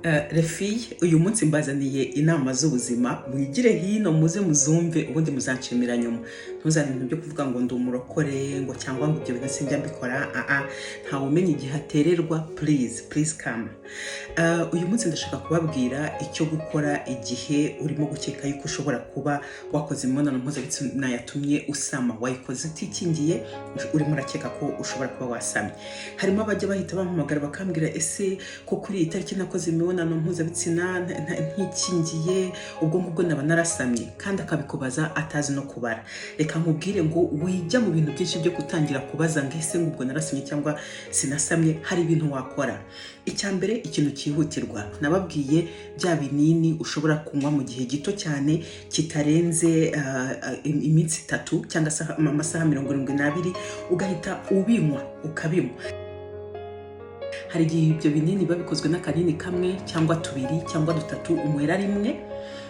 Refi, uyu munsi mbazaniye inama z'ubuzima. Mwigire hino, muze muzumve, ubundi muzanshimira nyuma. Ntuzane ibintu byo kuvuga ngo ndi umurokore, ngo cyangwa ngo ibyo bintu sinjya mbikora. Aa, ntawe umenya igihe atererwa. Please, please come. Uyu munsi ndashaka kubabwira icyo gukora igihe urimo gukeka yuko ushobora kuba wakoze imibonano mpuzabitsina yatumye usama, wayikoze utikingiye, urimo urakeka ko ushobora kuba wasamye. Harimo abajya bahita bampamagara bakambwira: "Ese ko kuri iyi tariki nakoze imibonano mpuzabitsina ntikingiye, ubwo ngubwo naba narasamye?" Kandi akabikubaza atazi no kubara. Reka nkubwire ngo wijya mu bintu byinshi byo gutangira kubaza ngo ese ngo ubwo narasamye cyangwa sinasamye. Hari ibintu wakora. Icya mbere, ikintu cyihutirwa, nababwiye bya binini ushobora kunywa mu gihe gito cyane kitarenze iminsi 3 cyangwa se amasaha 72, ugahita ubinywa, ukabinywa. Hari igihe ibyo binini biba bikozwe n'akanini kamwe cyangwa tubiri cyangwa dutatu unywera rimwe,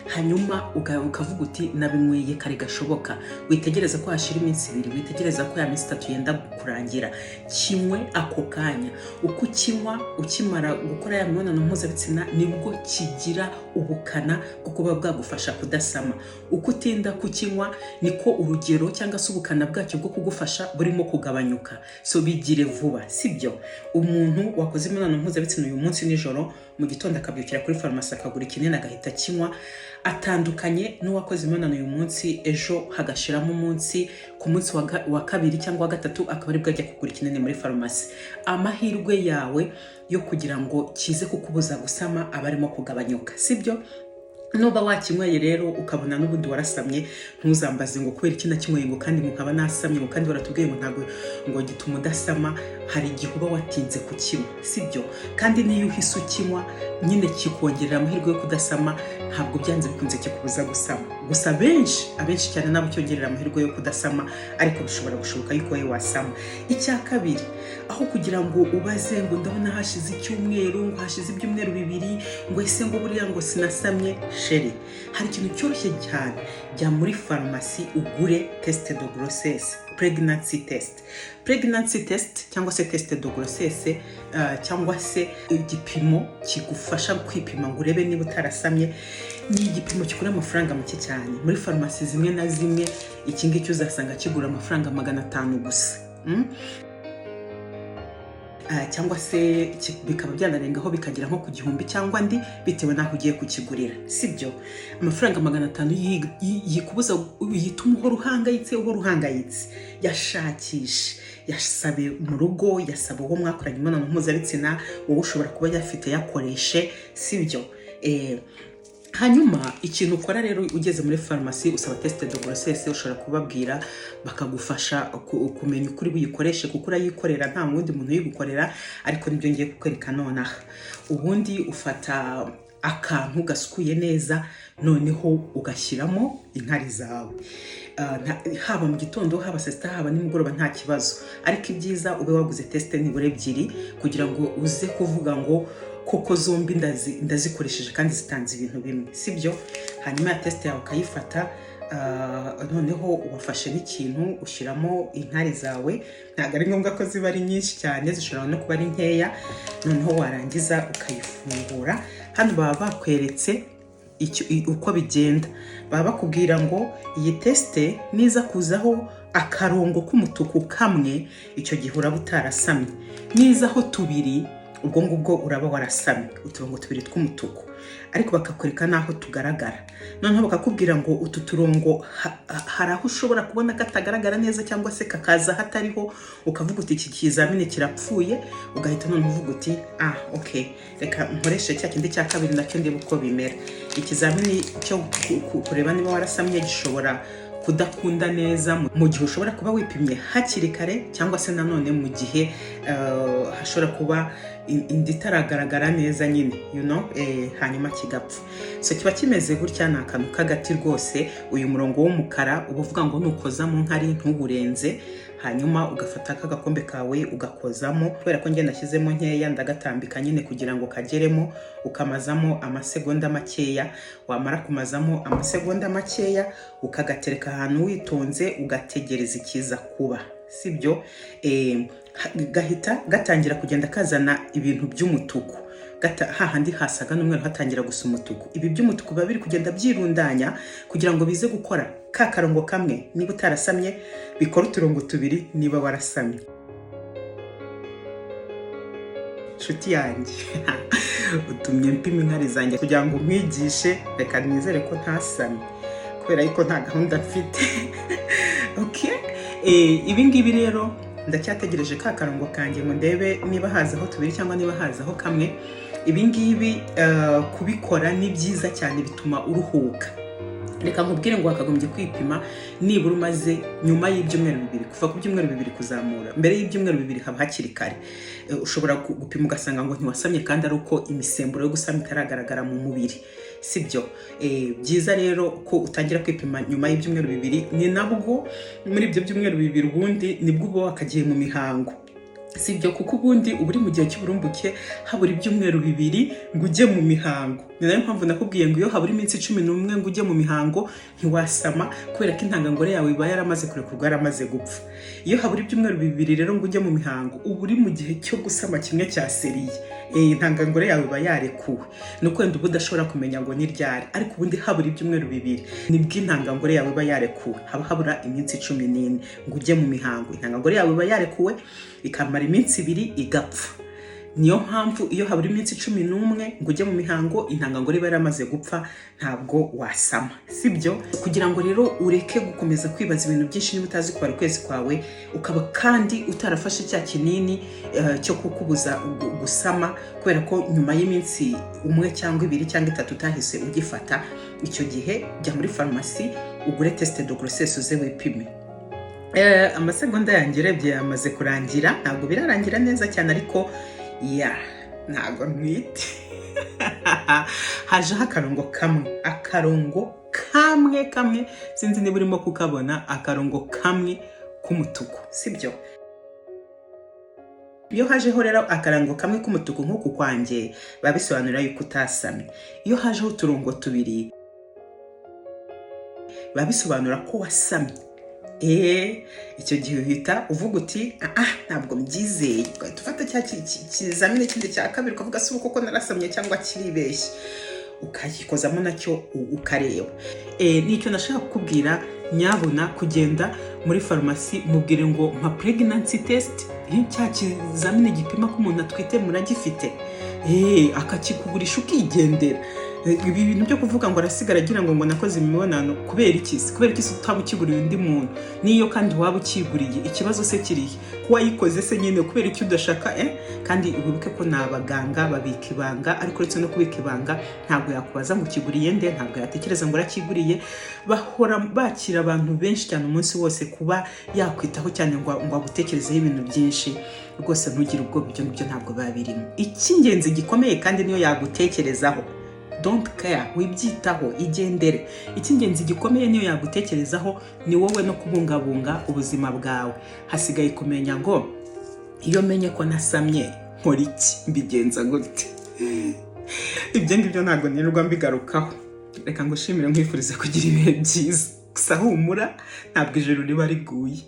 hanyuma ukavuga uti: "Nabinyweye kare gashoboka." Witegereza ko hashira iminsi 2, witegereza ko ya minsi 3 yenda kurangira. Kinywe ako kanya. Uko ukinywa ukimara gukora ya mibonano mpuzabitsina, nibwo kigira ubukana bwo kuba bwagufasha kudasama. Uko utinda kukinywa, niko urugero cyangwa se ubukana bwacyo bwo kugufasha burimo kugabanyuka. So bigire vuba, sibyo? Umuntu wakoze imibonano mpuzabitsina uyu munsi nijoro, mu gitondo akabyukira kuri farumasi akagura ikinini agahita akinywa, atandukanye n'uwakoze imibonano uyu munsi, ejo hagashiramo umunsi, ku munsi wa kabiri cyangwa wa gatatu akaba aribwo ajya kugura ikinini muri farumasi. Amahirwe yawe yo kugira ngo kize kukubuza gusama aba arimo kugabanyuka, sibyo? Nuba wakinyweye rero ukabona n'ubundi warasamye, ntuzambaze ngo kubera iki nakinyweye, ngo kandi ngo nkaba nasamye, ngo kandi baratubwiye ngo ntabwo ngo gituma udasama. Hari igihe uba watinze kukinywa, sibyo? Kandi n'iyo uhise ukinywa nyine kikongerera amahirwe yo kudasama, ntabwo byanze bikunze kikubuza gusama. Gusa benshi, abenshi cyane nabo cyongerera amahirwe yo kudasama, ariko bishobora gushoboka yuko wowe wasama. Icya kabiri, aho kugira ngo ubaze ngo ndabona hashize icyumweru, ngo hashize ibyumweru 2, ngo ese ngo buriya ngo sinasamye, chérie, hari ikintu cyoroshye cyane. Jya muri farumasi ugure test de grossesse, pregnancy test, pregnancy test cyangwa se test de grossesse, cyangwa se igipimo kigufasha kwipima ngo urebe niba utarasamye. Ni igipimo kigura amafaranga make cyane. Muri farumasi zimwe na zimwe iki ngiki uzasanga kigura amafaranga 500 gusa. Cyangwa se bikaba byanarengaho bikagera nko ku 1000 cyangwa andi, bitewe n'aho ugiye kukigurira, sibyo? Amafaranga 500 yikubuza, yituma uhora uhangayitse, uhora uhangayitse. Yashakishe, yasabe mu rugo, yasaba uwo mwakoranye imibonano mpuzabitsina, wowe ushobora kuba yafite, yakoreshe, sibyo? Hanyuma ikintu ukora rero, ugeze muri farumasi usaba test de grossesse, ushobora kubabwira bakagufasha kumenya ukuri buyikoreshe, kuko urayikorera, nta wundi muntu uyigukorera. Ariko nibyo ngiye kukwereka nonaha. Ubundi ufata akantu gasukuye neza, noneho ugashyiramo inkari zawe. Haba mu gitondo, haba saa sita, haba nimugoroba, nta kibazo. Ariko ibyiza ube waguze test nibura ebyiri, kugira ngo uze kuvuga ngo koko zombi ndazikoresheje kandi zitanze ibintu bimwe, sibyo? Hanyuma ya test yawe ukayifata, noneho wafashe n'ikintu ushyiramo inkari zawe. Ntabwo ari ngombwa ko ziba ari nyinshi cyane, zishobora no kuba ari nkeya. Noneho warangiza ukayifungura. Hano baba bakweretse uko bigenda. Baba bakubwira ngo iyi test niza kuzaho akarongo k'umutuku kamwe, icyo gihe uraba utarasamye. Nizaho tubiri, ubwo ngubwo uraba warasamye. Uturongo tubiri tw'umutuku, ariko bakakwereka n'aho tugaragara. Noneho bakakubwira ngo utu turongo hari aho ushobora kubona katagaragara neza cyangwa se kakaza hatariho, ukavuga uti: "Iki kizamini kirapfuye." Ugahita noneho uvuga uti: "Ah, ok, reka nkoreshe cya kindi cya kabiri nacyo ndebe uko bimera." Ikizamini cyo kureba niba warasamye gishobora kudakunda neza mu gihe ushobora kuba wipimye hakiri kare, cyangwa se nanone mu gihe hashobora kuba inda itaragaragara neza nyine, hanyuma kigapfa. So kiba kimeze gutya, ni akantu k'agati rwose. Uyu murongo w'umukara uba uvuga ngo nukoza mu nkari ntuwurenze. Hanyuma ugafata k'agakombe kawe ugakozamo. Kubera ko njye nashyizemo nkeya, ndagatambika nyine kugira ngo kageremo. Ukamazamo amasegonda makeya. Wamara kumazamo amasegonda makeya, ukagatereka ahantu witonze, ugategereza ikiza kuba, sibyo? Gahita gatangira kugenda kazana ibintu by'umutuku. Hahandi hasaga n'umweru hatangira gusa umutuku. Ibi by'umutuku biba biri kugenda byirundanya kugira ngo bize gukora ka karongo kamwe niba utarasamye, bikora uturongo tubiri niba warasamye. Nshuti yanjye, utumye mpima inkari zanjye kugira ngo nkwigishe. Reka nizere ko ntasamye, kubera yuko nta gahunda mfite. Okay. Ibi ngibi rero ndacyategereje ka karongo kanjye ngo ndebe niba hazaho tubiri cyangwa niba hazaho kamwe. Ibi ngibi kubikora ni byiza cyane, bituma uruhuka. Reka nkubwire ngo wakagombye kwipima nibura umaze nyuma y'ibyumweru 2, kuva ku byumweru 2 kuzamura. Mbere y'ibyumweru 2 haba hakiri kare. Ushobora gupima ugasanga ngo ntiwasamye, kandi ari uko imisemburo yo gusama itaragaragara mu mubiri, sibyo? Byiza rero ko utangira kwipima nyuma y'ibyumweru 2. Ni nabwo muri ibyo byumweru 2 ubundi nibwo uba wakagiye mu mihango, sibyo? Kuko ubundi uba uri mu gihe cy'uburumbuke, habura ibyumweru 2 ngo ujye mu mihango. Ni nayo mpamvu nakubwiye ngo iyo habura iminsi 11 ngo ujye mu mihango, ntiwasama, kubera ko intangangore yawe iba yaramaze kurekurwa, yaramaze gupfa. Iyo habura ibyumweru 2 rero ngo ujye mu mihango, uba uri mu gihe cyo gusama kimwe cya sérieux. Intangangore yawe iba yarekuwe, ni uko wenda uba udashobora kumenya ngo ni ryari, ariko ubundi habura ibyumweru 2 nibwo intangangore yawe iba yarekuwe. Haba habura iminsi 14 ngo ujye mu mihango, intangangore yawe iba yarekuwe, ikamara iminsi 2 igapfa. Niyo mpamvu iyo habura iminsi 11 ngo ujye mu mihango, intangangore iba yaramaze gupfa, ntabwo wasama, sibyo? Kugira ngo rero ureke gukomeza kwibaza ibintu byinshi, niba utazi kubara ukwezi kwawe, ukaba kandi utarafashe cya kinini cyo kukubuza gusama, kubera ko nyuma y'iminsi 1 cyangwa 2 cyangwa 3 utahise ugifata, icyo gihe jya muri farumasi ugure test de grossesse, uze wipime. Amasegonda yanjye urebye yamaze kurangira. Ntabwo birarangira neza cyane, ariko ya ntabwo ntwite. Hajeho akarongo kamwe, akarongo kamwe kamwe, sinzi niba urimo kukabona, akarongo kamwe k'umutuku, sibyo? Iyo hajeho rero akarango kamwe k'umutuku nk'uku kwanjye, biba bisobanura yuko utasamye. Iyo hajeho uturongo tubiri, biba bisobanura ko wasamye. Icyo gihe uhita uvuga uti: "Ah, ntabwo mbyizeye." Ugahita ufata cya kizamini kindi cya kabiri, ukavuga: "Si ubu koko narasamye cyangwa kiribeshye?" Ukagikozamo nacyo ukareba. Nicyo nashaka kukubwira. Nyabuna kugenda muri farumasi, mubwire ngo: "Mpa pregnancy test." Cya kizamini gipima ko umuntu atwite muragifite? Akakikugurisha ukigendera. Ibi bintu byo kuvuga ngo arasigara agira ngo nakoze imibonano, kubera iki se? Kubera iki se utaba ukiguriye undi muntu? Niyo kandi waba ukiguriye, ikibazo se kirihe ko wayikoze se nyine? Kubera iki udashaka? Kandi wibuke ko ni abaganga, babika ibanga. Ariko uretse no kubika ibanga, ntabwo yakubaza ngo ukiguriye nde, ntabwo yatekereza ngo urakiguriye. Bahora bakira abantu benshi cyane umunsi wose, kuba yakwitaho cyane ngo agutekerezeho ibintu byinshi. Rwose ntugire ubwoba, ibyo ngibyo ntabwo biba birimo. Icy'ingenzi gikomeye, kandi niyo yagutekerezaho, don't care, wibyitaho, igendere. Icy'ingenzi gikomeye, niyo yagutekerezaho, ni wowe no kubungabunga ubuzima bwawe. Hasigaye kumenya ngo: iyo menye ko nasamye nkora iki? Mbigenza gute? Ibyo ngibyo ntabwo nirirwa mbigarukaho. Reka ngushimire, nkwifuriza kugira ibihe byiza. Gusa humura, ntabwo ijoro riba riguye.